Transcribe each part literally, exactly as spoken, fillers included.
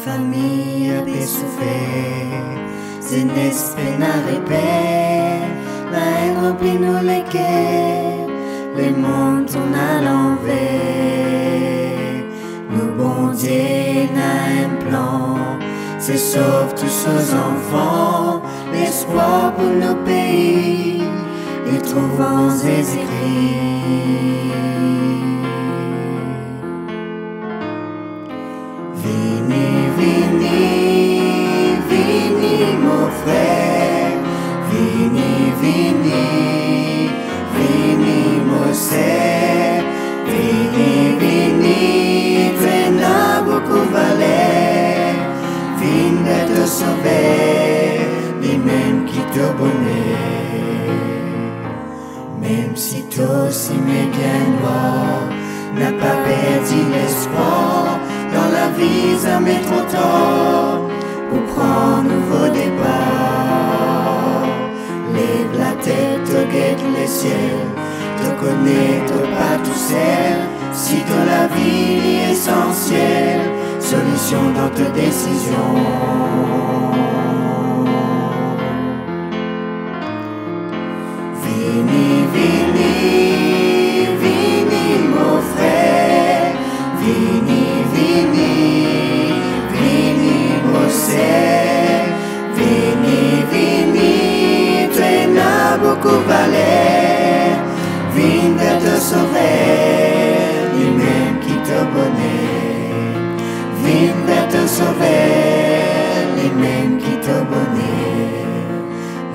Fami pe soufer, zenes pena reper, laenn ranpli nou leker, lemond tourn alanver. Nou Bondie ena enn plan, se sov tou so zanfan, lespwar pou nou pei, li trouv an Zezi Kri. Vini, vini, vini, mo frer, vini, vini, vini, mo ser, vini, vini, to ena boukou valer, vinn ver to Sover, limem ki to boner. Mem si to sime bien nwar, napa perdi lespwar, dan lavi zame tro tar pou pran nouvo depar. Lev latet, to get lesiel, to kone to pa tousel, si to lavi li esansiel, solision dan to desizion. Vini, vini, vini, mo frer, vini, vini, vini, mo ser, vini, vini, to ena boukou valer, vinn ver to Sover, limem ki to boner, vinn ver to Sover, limem ki to boner.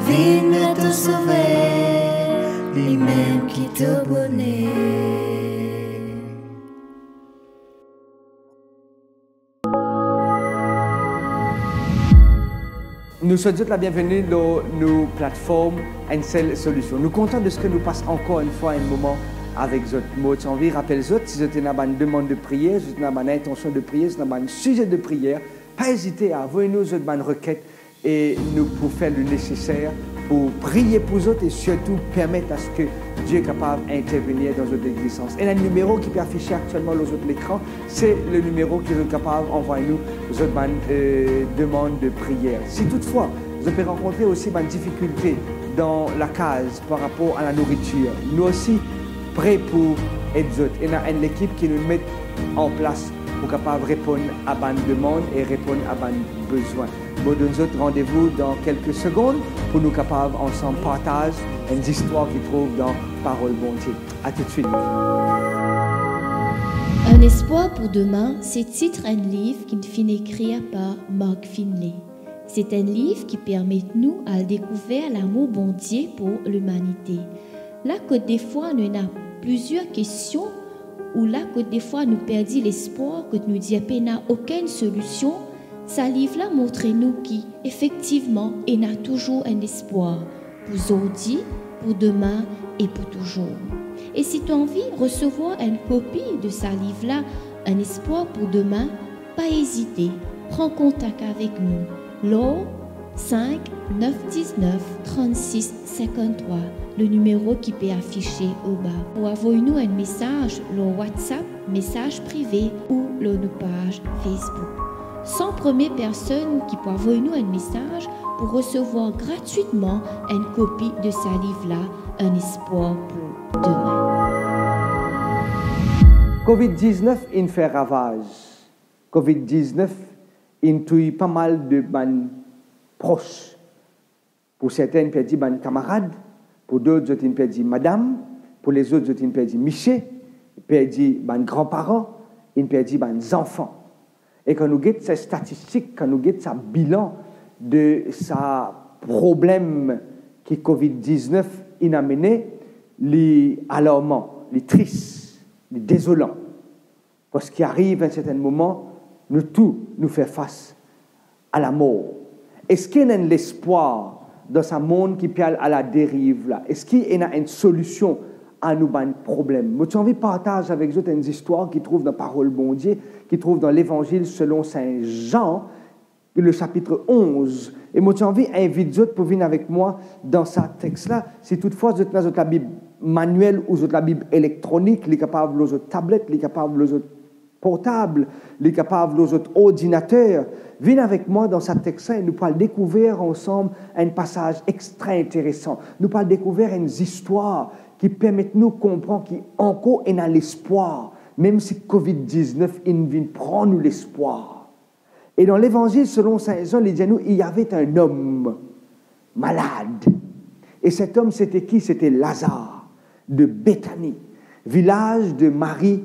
Vinn ver to Sover, limem ki to boner. Nou swet zot labienveni lor nou platform Enn Sel Solision. Nou kontan deske nou pas ankor enn fwa enn moman avek zot. Mo ti anvi rapel zot, si zot ena bann demann de priyer, zot ena bann intension de priyer, zot ena bann size de priyer, pa ezite a avoy nou zot bann reket e nou pou fer le neseser pou priye pou zot e sirtou permet aske Die kapav intervenir dan zot lexistans. Ena enn nimero ki pe afise aktielman lor zot lekran, se le nimero ki zot kapav anvway nou zot bann, eh, demann de priyer. Si toutfwa zot pe rankontre osi bann difikilte dan lakaz par rapor a lanouritir, nou osi pre pou ed zot. Ena enn lekip ki nou met an plas pou kapav reponn a bann demann e reponn a bann bezwin. Mo donn zot randevou dan kelke segonn pou nou kapav ansam partaz enn zistwar ki trouv dan Parol Bondie. A toutswit. Un espoir pour demain, se tit enn liv ki finn ekrir par Mark Finley. Se enn liv ki permet nou al dekouver lamour Bondie pou limanite. La kot defwa nou ena plizier kestion, ou la kot defwa nou perdi lespwar, kot nou dir pena okenn solision, sa liv la montre nou ki efektivman ena touzour enn lespwar pou zordi, pou demin e pou touzour. E si to anvi resevwar enn kopi de sa liv la, Un espoir pour demain, pa ezite, pran kontak avek nou lor sink nef diznef trannsis sinkann-trwa, le nimero ki pe afise oba. Ou avoy nou enn mesaz lor WhatsApp, mesaz prive ou lor nou paz Facebook. San premie personn ki pou avoy nou enn mesaz pou resevwar gratwitman enn kopi de sa liv la, Un espoir pour demain. Covid diznef inn fer ravaz. Covid diznef inn touy pa mal de bann pros. Pou sertin, inn perdi bann kamarad, pou dot, zot inn perdi madam, pou lezot, zot inn perdi misie, perdi bann granparan, inn perdi bann zanfan. E kan nou get sa statistik, kan nou get sa bilan de sa problem ki Covid diznef inn amene, li alarman, li tris, li dezolan. Parski ariv enn sertin moman, nou tou nou fer fas a lamor. Eski ena enn lespwar dan sa mond ki pe al a la deriv la? Eski ena enn solision a nou bann problem? Mo ti anvi partaz avek zot enn zistwar ki trouv dan Parol Bondie, ki trouv dan Levanzil selon Sin Zan, le sapit onz. E mo ti anvi invit zot pou vinn avek mwa dan sa text la. Si toutfwa zot ena zot Labib maniel ou zot Labib elektronik, li kapav lor zot tablet, li kapav lor zot portab, li kapav lor zot ordinater. Vinn avek mwa dan sa text la e nou pou al dekouver ansam enn pasaz extra interesan. Nou pou al dekouver enn zistwar ki permet nou konpran ki ankor ena lespwar, mem si covid diznef inn vinn pran nou lespwar. E dan Levanzil selon Sin Zan, li dir nou, il y avait un homme malade. Et cet homme, c'était qui? C'était Lazare de Béthanie, village de Marie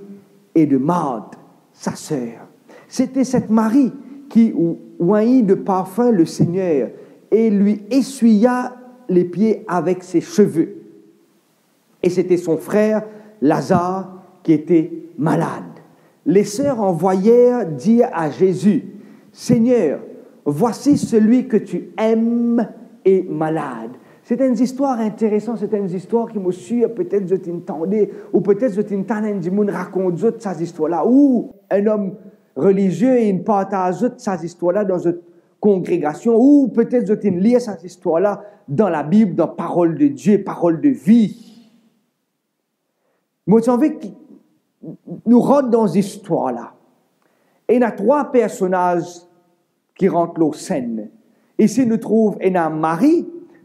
et de Marthe, sa sœur. C'était cette Marie qui oignit de parfum le Seigneur et lui essuya les pieds avec ses cheveux. Et c'était son frère Lazare qui était malade. Les sœurs envoyèrent dire à Jésus, Seigneur, voici celui que tu aimes est malade. Se enn zistwar interesan, se enn zistwar ki mo sir petet zot inn tande, ou petet zot inn tann enn dimoun rakont zot sa zistwar la, ou enn om relizie inn partaz zot sa zistwar la dan zot kongregasion, ou petet zot inn lir sa zistwar la dan Labib, dan Parol de Die, Parol de Vi. Mo ti anvi ki nou rant dan zistwar la. Ena trwa personaz ki rant lor senn. Isi nou trouv ena Mari,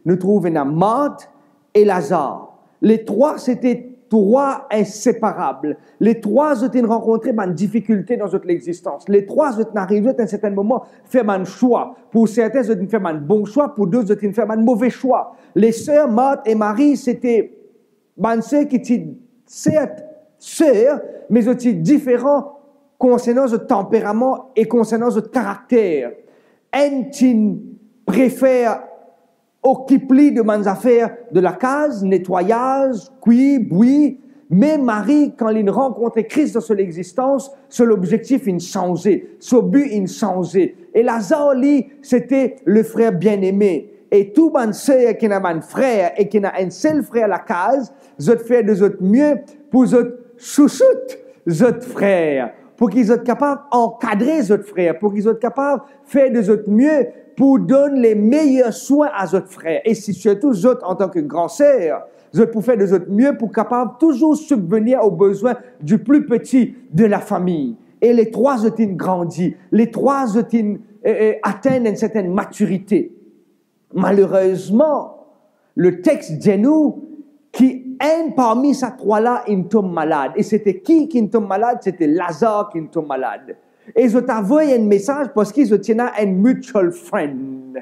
nou trouv ena Mart e Lazar. Le trwa, sete trwa inseparab. Le trwa, zot inn rankontre bann difikilte dan zot lexistans. Le trwa, zot inn ariv, zot, a enn sertenn moman, fer bann swa. Pou serten, zot inn fer bann bon swa, pou dot, zot inn fer bann move swa. Leser Mart e Mari, sete bann ser ki ti, sert, ser, me zot ti diferan konsernan zot tanperaman e konsernan zot karakter. Enn ti'n prefer okip li de bann zafer de lakaz, netwayaz, kwi, bwi, me Mari, kan li'nn rankontre Kris dan so lexistans, so lobzektif inn sanze, so bi inn sanze. E Lazar, li, sete le frer bieneme. E tou bann ser ki ena bann frer e ki ena enn sel frer lakaz, zot fer de zot mie pou zot chouchout zot frer, pou ki zot kapav ankadre zot frer, pou ki zot kapav fer de zot mie pou donn le meyer swin a zot frer. E si sirtou zot, antan ki gran ser, zot pou fer de zot mie pou kapav touzour sibvenir o bezwin di pli peti de lafami. E le trwa zot inn grandi, le trwa zot inn, eh, eh, atenn enn sertenn matirite. Malerezman, letext dir nou ki enn parmi sa trwa la inn tom malad. E sete ki ki'nn tom malad? Sete Lazar ki'nn tom malad. E zot avoy enn mesaz parski zot ti ena enn mutual friend.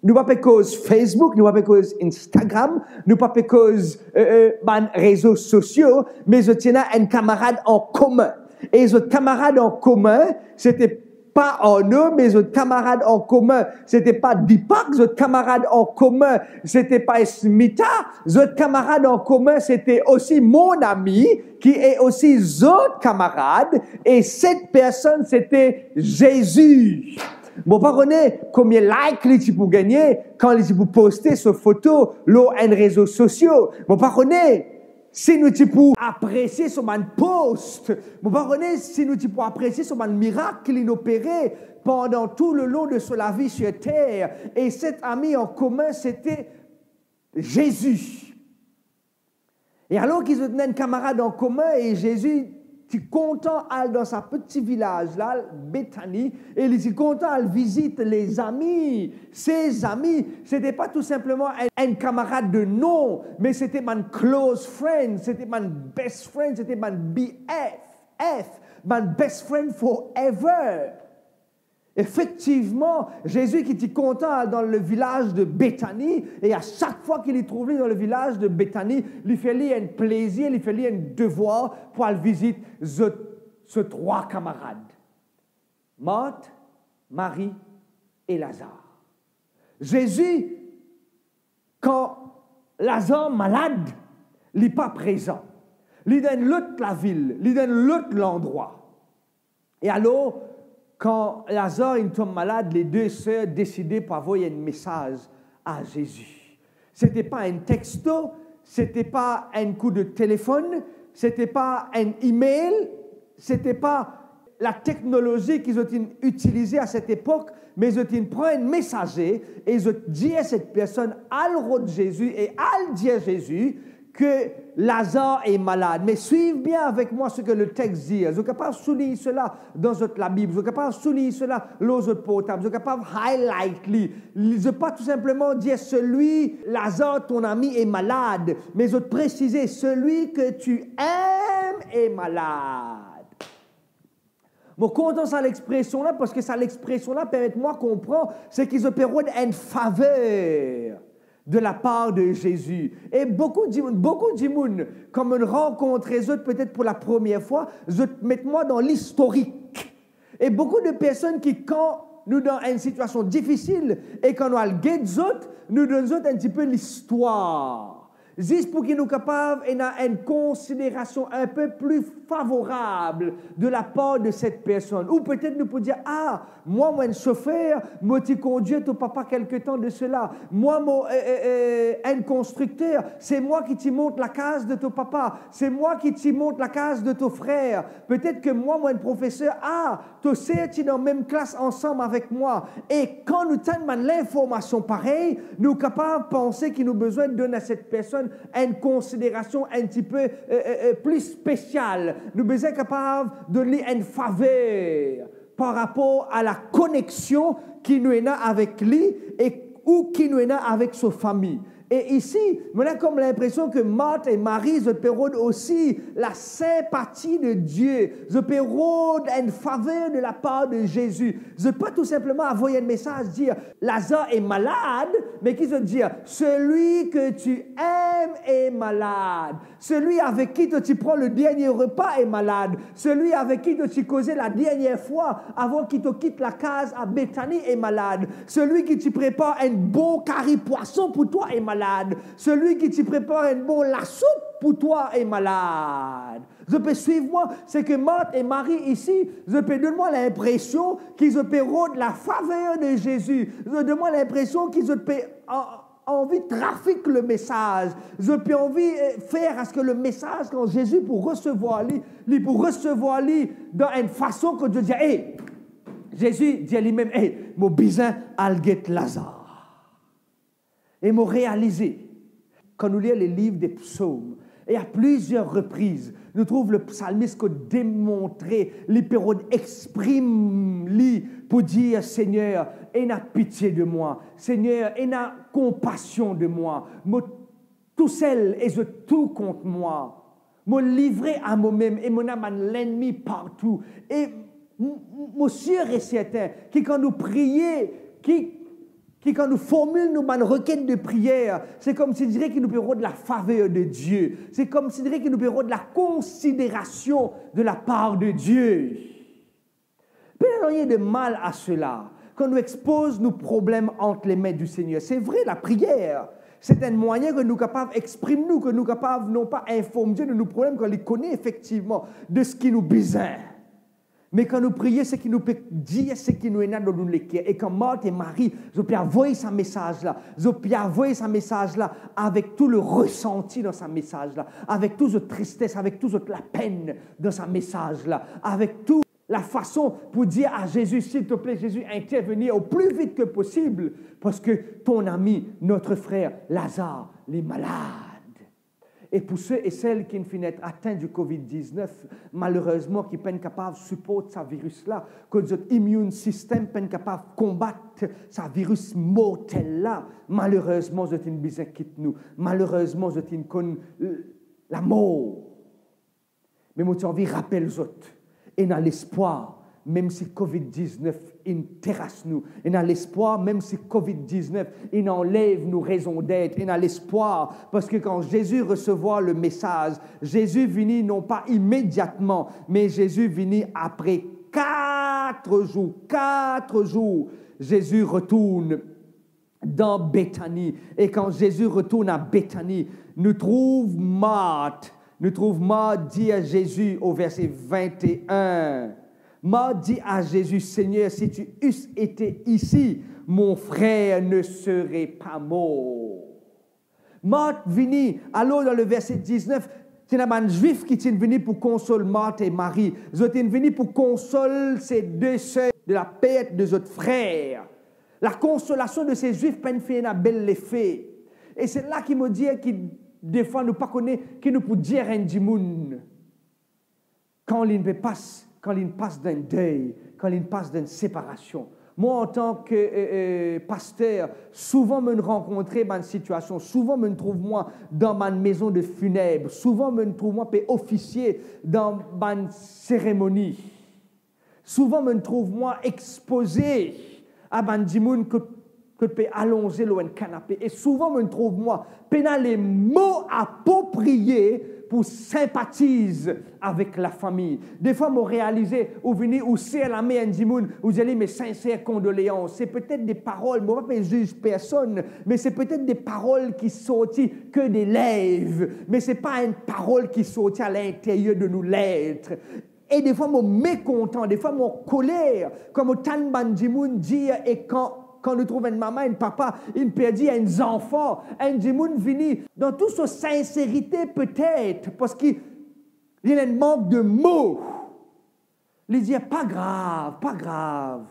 Nou pa pe koz Facebook, nou pa pe koz Instagram, nou pa pe koz, eh, eh, bann rezo sosio, me zot ti ena enn kamarad an komin. E zot kamarad an komin, sete pa Arno, me zot kamarad an komin, sete pa Deepak, zot kamarad an komin, sete pa Smita, zot kamarad an komin, sete osi mon ami, ki e osi zot kamarad, e set personn, sete Zezi. Mo pa kone konbien like li ti pou gagne kan li ti pou poste so foto lor enn rezo sosio. Mo pa kone si nou ti pou apresie so bann post. Mo pa kone si nou ti pou apresie so bann mirak ki li'nn opere pandan tou le lon de so lavi sir ter. E set ami an komin, sete Zezi. E alor ki zot ena enn kamarad an komin e Zezi ti kontan al dan sa peti vilaz la, Betani, e li ti kontan al vizit lezami, se zami. Sete pa tou sinpleman enn, enn kamarad de non, me sete bann close friend, sete bann best friend, sete bann B F F, bann best friend forever. Efektivman, Zezi ki ti kontan al dan le vilaz de Betani, e a sak fwa ki li trouv li dan le vilaz de Betani, li fer li enn plezir, li fer li enn devwar pou al vizit zot, so trwa kamarad, Mart, Mari e Lazar. Zezi, kan Lazar malad, li pa prezan. Li dan enn lot lavil, li dan enn lot landrwa. E alor, kan Lazar inn tom malad, le de ser deside pou avoy enn mesaz a Zezi. Sete pa enn texto, sete pa enn kou de telefonn, sete pa enn email, sete pa lateknolozi ki zot inn itilize a set epok, me zot inn pran enn mesaze e zot dir set personn al rod Zezi e al dir Zezi, que Lazare est malade. Mais suivez bien avec moi ce que le texte dit. Zot kapav soulign sela dan zot Labib. Zot kapav soulign sela lor zot portab. Zot kapav highlight li. Zot pa tou sinpleman dir celui, Lazare, ton ami, est malade. Me zot presize, celui que tu aimes est malade. Mo kontan sa lexpresion la, parski sa lexpresion la permet mwa konpran seki zot pe rod enn faver de la par de Zezi. E boukou dimoun, boukou dimoun, kan mo rankontre zot petet pou la premie fwa, zot met mwa dan listorik. E boukou de personn ki, kan nou dan enn sitiasion difisil e kan nou al get zot, nou donn zot enn tipe listwar. Zis pou ki nou kapav ena enn konsiderasion inpe pli favorab de la par de set personn. Ou petet nou pou dir, "Ah, mwa, mo enn sofer, mo ti kondwir to papa kelke tan de sela. Mwa, mo, eh, eh, eh, enn konstrikter, se mwa ki ti mont lakaz de to papa, se mwa ki ti mont lakaz de to frer. Petet ke mwa, mo enn profeser, ah, to ser ti dan mem klas ansam avek mwa." E kan nou tann bann linformasion parey, nou kapav panse ki nou bizin donn a set personn enn konsiderasion enn tipe, eh, eh, eh, pli spesial. Nou bizin kapav donn li enn faver par rapor a la koneksion ki nou ena avek li e ou ki nou ena avek so fami. E isi, mo ena kom linpresion ke Mart e Mari, zot pe rod osi la sinpati de Die. Zot pe rod enn faver de la par de Zezi. Zot pa tou sinpleman avoy enn mesaz dir, "Lazare est malade", me ki zot dir, "Celui que tu aimes est malade." Selwi avek ki to ti pran le dernie repa est malade. Selwi avek ki to ti koze la dernie fwa avan ki to kit lakaz a Betani est malade. Selwi ki ti prepar enn bon kari pwason pou twa est malade. Selwi ki ti prepar enn bon lasoup pou twa est malade. Zot pe swiv mwa, seki Mart e Mari isi, zot pe donn mwa linpresion ki zot pe rod lafaver de Zezi. Zot donn mwa linpresion ki zot pe a-, anvi trafik lemesaz. Zot pe anvi, eh, fer aske lemesaz, kan Zezi pou resevwar li, li pou resevwar li dan enn fason kot zot dir, "Ey," Zezi dir limem, "Ey, mo bizin al get Lazar." E mo realize, kan nou lir le liv de Psom, e a plizier repriz, nou trouv lepsalmis kot demontre, li pe rod exprim li pou dir, "Segner, ena pitie de mwa. Segner, ena konpasion de mwa. Mo tousel e zot tou kont mwa. Mo livre a momem e mo ena bann lennmi partou." E m-, m-, mo sir e sertin ki kan nou priye, ki, ki kan nou formil nou bann requête de prière, se komsidire ki nou pe rod lafaver de Die. Se komsidire ki nou pe rod lakonsiderasion de lapar de Die. Pena nanye de mal a sela, kan nou expoz nou problem ant le men di Segner. Se vre, lapriyer, se enn mwayin ke nou kapav exprim nou, ke nou kapav non pa inform Die de nou problem, kan li kone efektivman de seki nou bizin. Me kan nou priye, seki nou pe dir seki nou ena dan nou leker. E kan Mart e Mari, zot pe avoy sa mesaz la, zot pe avoy sa mesaz la avek tou le resanti dan sa mesaz la, avek tou zot tristes, avek tou zot lapenn dan sa mesaz la, avek tou lafason pou dir a Zezi, "Silteple, Zezi, intervenir au plus vite que possible, parce que ton ami, notre frère Lazare, li malad." E pou se e sel ki finn et atin di covid diznef, malerezman, ki pa'nn kapav siport sa viris la, kot zot immune system pa'nn kapav konbat sa viris mortel la, malerezman, zot inn bizin kit nou. Malerezman, zot inn konn, eh, lamor. Me mo ti anvi rapel zot, ena lespwar, mem si covid diznef inn teras nou. Ena lespwar, mem si covid diznef inn anlev nou rezon d'être. Ena lespwar, parski kan Zezi resevwar lemesaz, Zezi vini non pa imediatman, me Zezi vini apre kat zour, kat zour, Zezi retourn dan Betani. E kan Zezi retourn a Betani, nou trouv Mart, nou trouv Mart dir Zezi o verse vinte et un, Mart dir a Zezi, "Seigneur, si tu eusses été ici, mon frère ne serait pas mort." Mart vini, alor dan le verse diznef, ti ena bann Zwif ki ti vini pou konsol Mart e Mari. Zot inn vini pou konsol se de ser de la pert de zot frer. Lakonsolasion de se Zwif pa'nn fer ena bel lefe. E se la ki mo dir ki Defwa nou pa kone ki nou pou dir enn dimoun kan li pe pas, kan li pas dan enn dey, kan li pas dan enn separasion. Mwa, antan ke, e, e, paster, souvan mo'nn rankontre bann sitiasion, souvan mo'nn trouv mwa dan bann mezon de fineb, souvan mo'nn trouv mwa pe ofisie dan bann seremoni. Souvan mo'nn trouv mwa expoze a bann dimoun kot, kot pe alonze lor enn kanape. E souvan mo'nn trouv mwa pena lemo apropriye pou sinpatiz avek lafami. Defwa mo realize, ou vini, ou ser lame enn dimoun, ou dir li, "Mes sincères condoléances." Se petet de parol, mo pa pe ziz personn, me se petet de parol ki sorti ke de lev, me se pa enn parol ki sorti a linteryer de nou let. E defwa mo mekontan, defwa mo ankoler, kan mo tann bann dimoun dir, e kan, kan nou trouv enn mama, enn papa, inn perdi enn zanfan, enn dimoun vini dan tou so sinserite petet, parski li ena enn mank de mo. Li dir, "Pa grav, pa grav.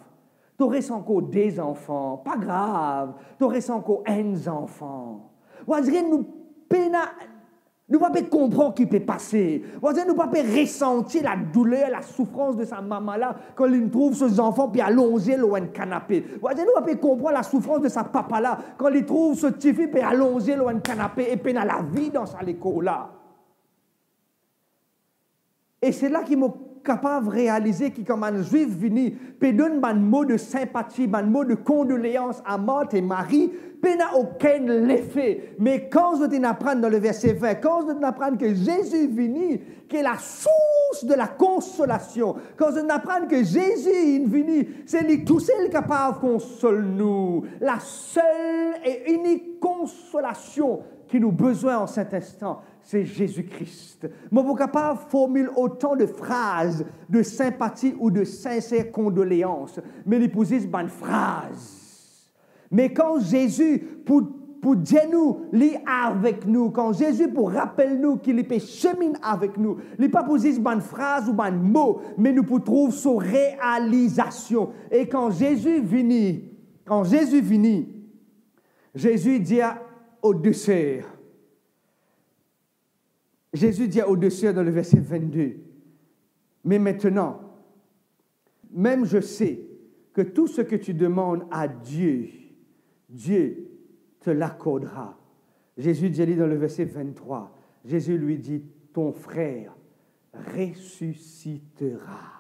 To res ankor de zanfan. Pa grav, to res ankor enn zanfan." Ou a dir nou pena Nou pa pe konpran ki pe pase. Ou a dir nou pa pe resanti ladouler, lasoufrans de sa mama la kan li trouv so zanfan pe alonze lor enn kanape. Ou a dir nou pa pe konpran lasoufrans de sa papa la kan li trouv so tifi pe alonze lor enn kanape e pena lavi dan sa lekor la. E se la ki mo kapav realize ki kan bann Zwif vini pe donn bann mo de sinpati, bann mo de kondoleans a Mart e Mari, pena okenn lefe. Me kan zot inn aprann dan le verse vin, kan zot inn aprann ke Zezi vini, ki lasours de lakonsolasion, kan zot inn aprann ke Zezi inn vini, se li tousel kapav konsol nou, lasel e inik konsolasion ki nou bezwin an set instan, se Zezi Kris. Mo pou kapav formil otan de fraz de sinpati ou de sinser kondoleans, me li pou zis bann fraz. Me kan Zezi pou, pou dir nou li avek nou, kan Zezi pou rapel nou ki li pe seminn avek nou, li pa pou zis bann fraz ou bann mo, me nou pou trouv so realizasion. E kan Zezi vini, kan Zezi vini, Zezi dir o de ser, Zezi dir o de ser dan le verse vinn-de, "Mais maintenant, même je sais que tout ce que tu demandes à Dieu, Dieu te l'accordera." Zezi dir li dan le verse vinn-trwa, Zezi li dir, "Ton frère ressuscitera."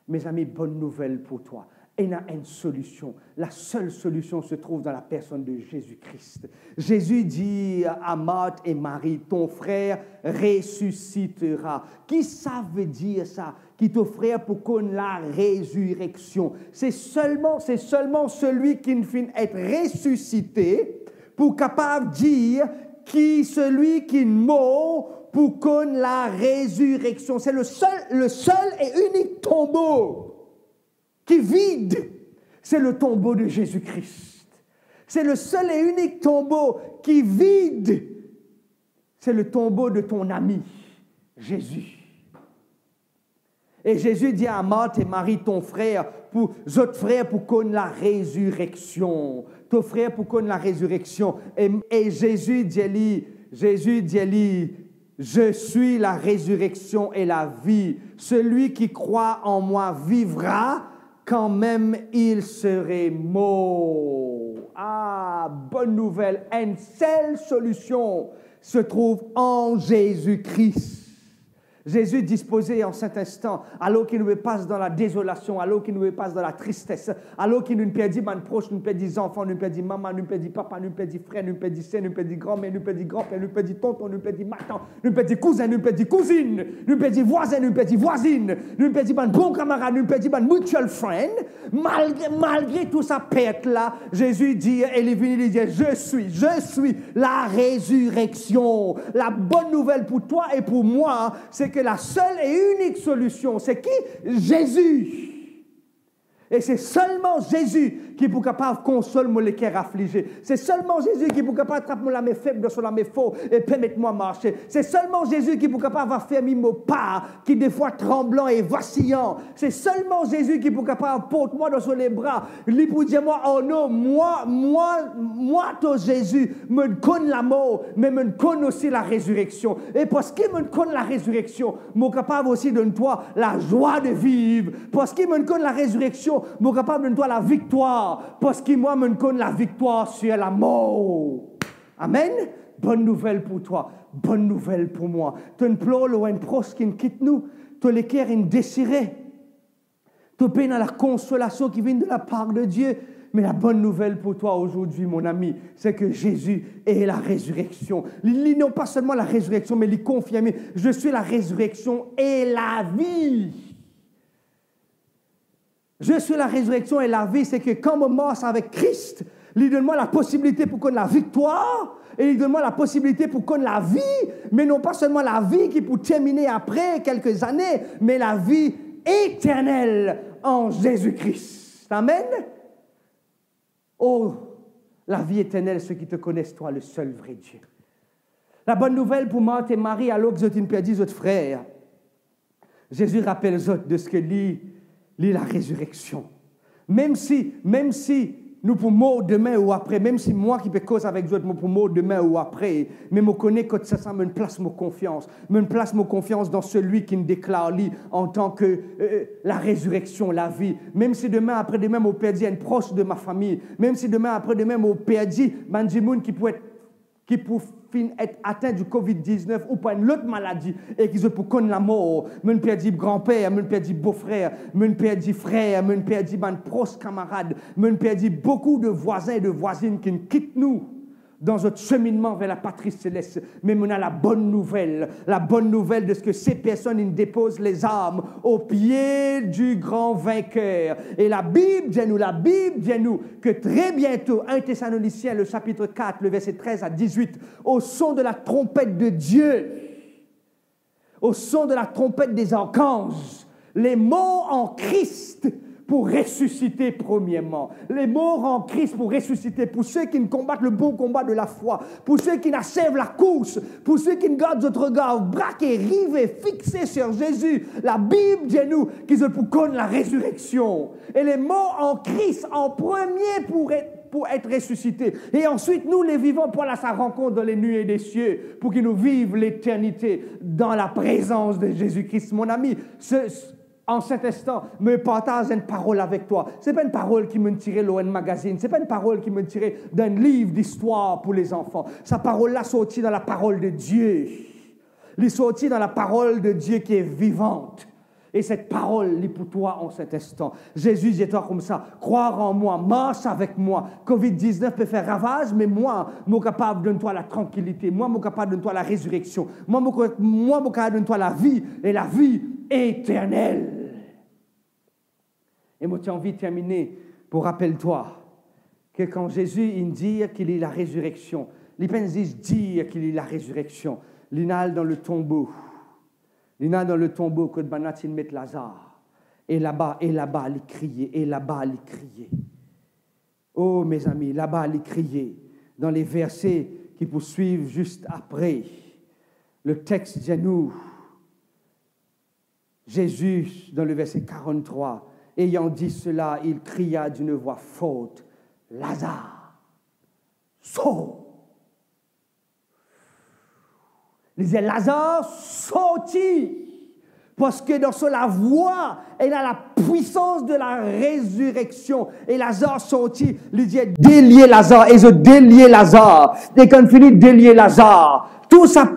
Mezami, bonn nouvel pou twa. Ena enn solision. La sel solision se trouv dan la personn de Zezi Kris. Zezi dir a Mart e Mari, "Ton frère ressuscitera." Ki sa ve dir sa? Ki to frer pou konn larezireksion. Se selman, se selman selwi ki finn et resisite pou kapav dir ki selwi ki mor pou konn larezireksion. Se le sel, le sel e inik tonbo ki vid, se le tonbo de Zezi Kris. Se le sel e inik tonbo ki vid, se le tonbo de ton ami, Zezi. E Zezi dir a Mart e Mari, "Ton frer, pou, zot frer pou konn larezireksion. To frer pou konn larezireksion." E, e Zezi dir li, Zezi dir li, "Je suis la résurrection et la vie. Celui qui croit en moi vivra quand même il serait mort." Ah, bonn nouvel, enn sel solision se trouv an Zezi Kris. Zezi dispoze an set instan, alor ki nou pe pas dan ladezolasion, alor ki nou pe pas dan latristes, alor ki nou perdi bann pros, nou perdi zanfan, nou perdi mama, nou perdi papa, nou perdi frer, nou perdi ser, nou perdi granmer, nou perdi granper, nou perdi tonton, nou perdi matant, nou perdi kouzin, nou perdi kouzinn, nou perdi vwazin, nou perdi vwazinn, nou perdi bann bon kamarad, nou perdi bann mutual friend, malgre, malgre tou sa pert la, Zezi dir, e li vini, li dir, "Je suis, je suis la résurrection." La bonn nouvel pou twa e pou mwa, se ke la sel e inik solision, se ki? Zezi. E se selman Zezi ki pou kapav konsol mo leker aflize. Se selman Zezi ki pou kapav trap mo lame feb dan so lame for e permet mwa marse. Se selman Zezi ki pou kapav afermi mo pa ki defwa tranblan e vasiyan. Se selman Zezi ki pou kapav port mwa dan so lebra. Li pou dir mwa, "Oh non, mwa, mwa, mwa to Zezi, mo'nn konn lamor, me mo'nn konn osi larezireksion. E parski mo'nn konn larezireksion, mo kapav osi donn twa lazwa de viv. Parski mo'nn konn larezireksion, mo kapav donn twa laviktwar. Parski mwa, mo'nn konn laviktwar sir lamor." Amen. Bonn nouvel pou twa, bonn nouvel pou mwa. To'nn plor lor enn pros ki'nn kit nou, to leker inn desire. To pena lakonsolasion ki vinn de lapar de Die. Me labonn nouvel pou twa azordi, mon ami, se ke Zezi est la résurrection. Li, li non pa selman larezireksion, me li konfirme, "Je suis la résurrection et la vie." "Je suis la résurrection et la vie", se ke kan mo mars avek Kris, li donn mwa laposibilite pou konn laviktwar, e li donn mwa laposibilite pou konn lavi, me non pa selman lavi ki pou termine apre kelke zane, me lavi eternel an Zezi Kris. Amen. Oh, lavi eternel, ceux qui te connaissent, toi, le seul vrai Dieu. Labonn nouvel pou Mart e Mari, alor ki zot inn perdi zot frer. Zezi rapel zot de se ke li, li larezireksion. Mem si, mem si nou pou mor demin ou apre, mem si mwa ki pe koz avek zot, mo pou mor demin ou apre, me mo kone kot sa, sa mo'nn plas mo konfians. Mo'nn plas mo konfians dan selwi ki'nn deklar li antan ke, euh, larezireksion, lavi. Mem si demin, apre demin, mo perdi enn pros de ma fami, mem si demin, apre demin, mo perdi bann dimoun ki pou et, ki pou finn et atin di covid diznef ou par enn lot maladi e ki zot pou konn lamor. Mo'nn perdi granper, mo'nn perdi bofrer, mo'nn perdi frer, mo'nn perdi bann pros kamarad, mo'nn perdi boukou de vwazin e de vwazinn ki'nn kit nou dan zot seminnman ver lapatri selest. Me mo'nn ena labonn nouvel, labonn nouvel de se ke se personn inn depoz lezarm o pie di gran vinker. E Labib dir nou, Labib dir nou ke tre biento, enn Tesalonisien, le sapit kat, le verse trez a dizwit, au son de la trompette de Dieu, au son de la trompette des archanges, les morts en Christ pou resisite premierman. Les morts en Christ pou resisite, pou se ki'nn konbat le bon konba de lafwa, pou se ki'nn asev lakours, pou se ki'nn gard zot regar brake, rive, fixe sur Jésus. Labib dir nou ki zot pou konn larezireksion. Et les morts en Christ en premier pou re-, pou et resisite. E answit, nou, les vivants, pou al a sa rankont dan les nuées des cieux, pou ki nou viv leternite dan laprezans de Zezi Kris. Mon ami, se, an set instan, mo partaz enn parol avek twa. Se pa enn parol ki mo'nn tire lor enn magazinn. Se pa enn parol ki mo'nn tire dan enn liv distwar pou lezanfan. Sa parol la sorti dan laparol de Die. Li sorti dan laparol de Die ki est vivante. E set parol li pou twa an set instan. Zezi dir twa koumsa, "Krwar an mwa, mars avek mwa. covid diznef pe fer ravaz, me mwa, mo kapav donn twa latrankilite. Mwa, mo kapav donn twa larezireksion. Mwa, mo, mwa, mo kapav donn twa lavi, e lavi eternel." E mo ti anvi termine pou rapel twa ke kan Zezi inn dir ki li larezireksion, li pa'nn zis dir ki li larezireksion, li'nn al dan le tonbo. Li'nn al dan le tonbo kot bann la ti'nn met Lazar. E laba, e laba li kriye, e laba li kriye. Oh, mezami, laba li kriye. Dan le verse ki pou swiv zis apre, le text dir nou, Jésus, dans le verset quarante-trois, ayant dit cela, il cria d'une voix forte, "Lazare, sort!" Li dir, "Lazar, sorti!" Parski dan so lavwa, ena lapwisans de larezireksion. E Lazar sorti, li dir, "Delie Lazar." E zot delie Lazar. E kan fini delie Lazar, tou sa,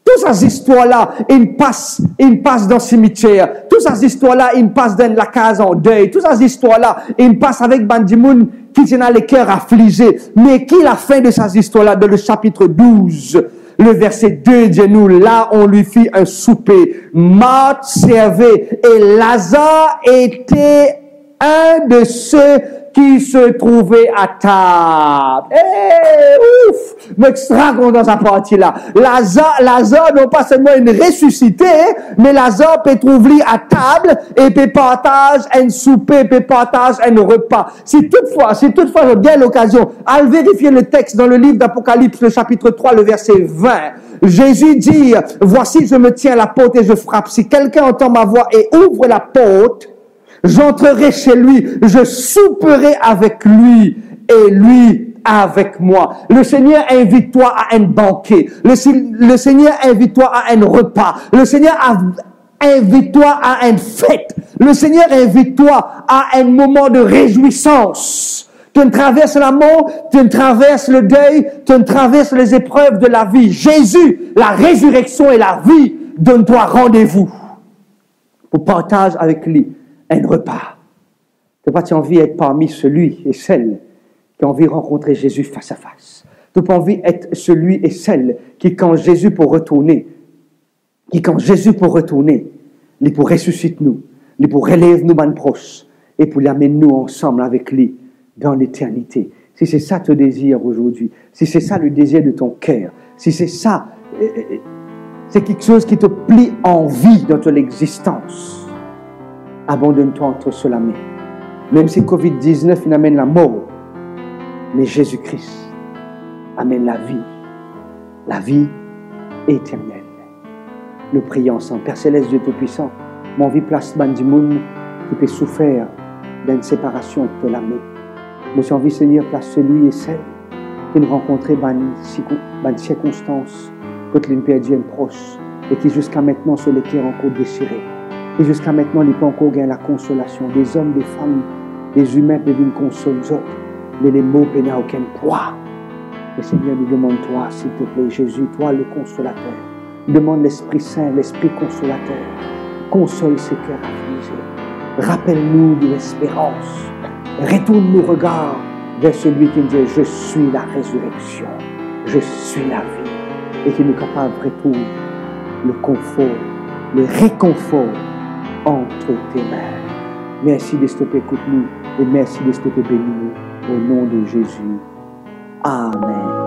tou sa zistwar la, inn pas, inn pas dan simitier. Tou sa zistwar la, inn pas dan lakaz an dey. Tou sa zistwar la, inn pas avek bann dimoun ki ti ena leker aflize. Me ki lafin de sa zistwar la? Dan le sapit douz, le verse de dir nou, "Là, on lui fit un souper. Marthe servait et Lazare était un de ceux qui se trouvait à table. Eh, ouf! Mo extra kontan sa parti la. Lazar, Lazar non pa selman inn resisite, me Lazar pe trouv li atab e pe partaz enn soupe, pe partaz enn repa. Si toutfwa, si toutfwa zot gagn lokazion, al verifie le text dan le liv d'Apocalypse, le chapitre trois, le verset vingt. Jésus dit, voici, je me tiens à la porte et je frappe. Si quelqu'un entend ma voix et ouvre la porte, j'entrerai chez lui, je souperai avec lui et lui avec moi. Le Seigneur invite toi à un banquet. Le, Si- le Seigneur invite toi à un repas. Le Seigneur a- invite toi à une fête. Le Seigneur invite toi à un moment de réjouissance. Tu traverses la mort, tu traverses le deuil, tu traverses les épreuves de la vie. Jésus, la résurrection et la vie, donne toi rendez-vous pour partager avec lui un repas. To pa ti anvi et parmi seli e sel ki anvi rankontre Zezi fas a fas? To pa anvi et seli e sel ki, kan Zezi pou retourne, ki, kan Zezi pou retourne, li pou resisite nou, li pou relev nou bann pros, e pou li amenn nou ansam avek li dan leternite? Si se sa to dezir azordi, si se sa le dezir de ton ker, si se sa, eh, eh, eh, se kiksoz ki to pli anvi dan to lexistans, abandonn twa ant so lame. Mem si covid diznef inn amenn lamor, me Zezi Kris amenn lavi, lavi eternel. Nou priye ansam. Per Seles, Die Toupwisan, mo anvi plas bann dimoun ki pe soufer dan enn separasion ek to lame. Mo ti anvi, Segner, plas seli e sel ki'nn rankontre bann sirkon-, bann sirkonstans kot li'nn perdi enn pros e ki ziska aster so leker ankor desire, ki ziska aster li pa ankor gagn lakonsolasion. De zom, de fam, de zimin pe vinn konsol zot, me lemor pena okenn pwa. Me Segner, nou demann twa, silteple, Zezi, twa le Konsolater, nou demann Lespri Sin, Lespri Konsolater, konsol se ker aflize. Rapel nou de lesperans. Retourn nou regar ver selwi ki dir, "Je suis la résurrection, je suis la vie." E ki nou kapav retrouv le konfor, le rekonfor entre tes mains. Mersi deski to pe ekout nou e mersi deski to pe beni nou. Au nom de Jésus. Amen.